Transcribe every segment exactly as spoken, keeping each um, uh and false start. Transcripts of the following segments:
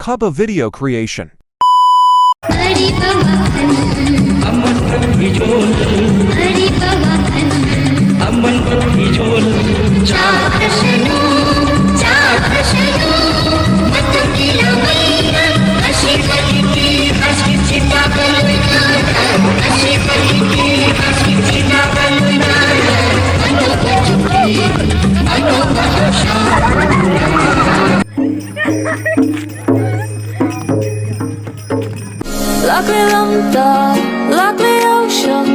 Khaba video creation. Lakle lamta, lakle ausham,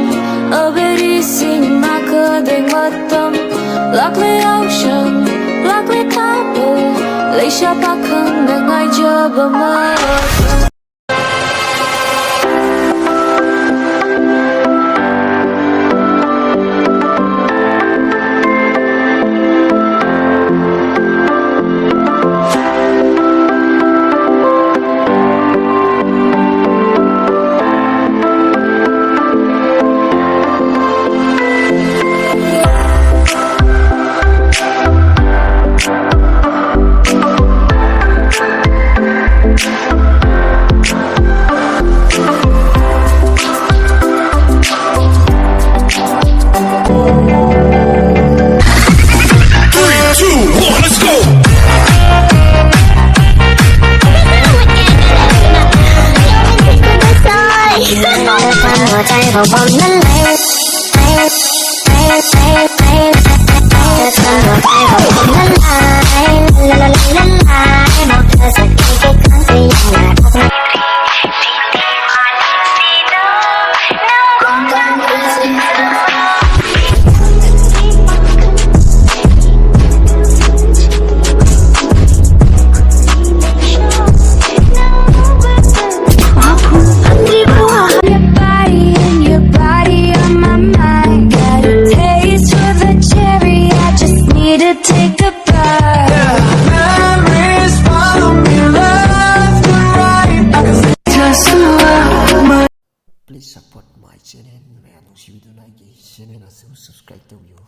aberi sing makadeng matam. Lakle ausham, lakle kabo, leisha pakang nangai jabama. Three, two, one, let's go! Your body and your body on my mind. Got a taste for the cherry. I just need to take a bite. Memories follow me left and right. I can just Please support my channel. ꯃꯌꯥꯝ ꯅꯨꯡꯁꯤꯕꯤꯗꯨꯅ ꯑꯩꯒꯤ channel ꯑꯁꯤꯕꯨ subscribe ꯇꯧꯕꯤꯌꯨ꯫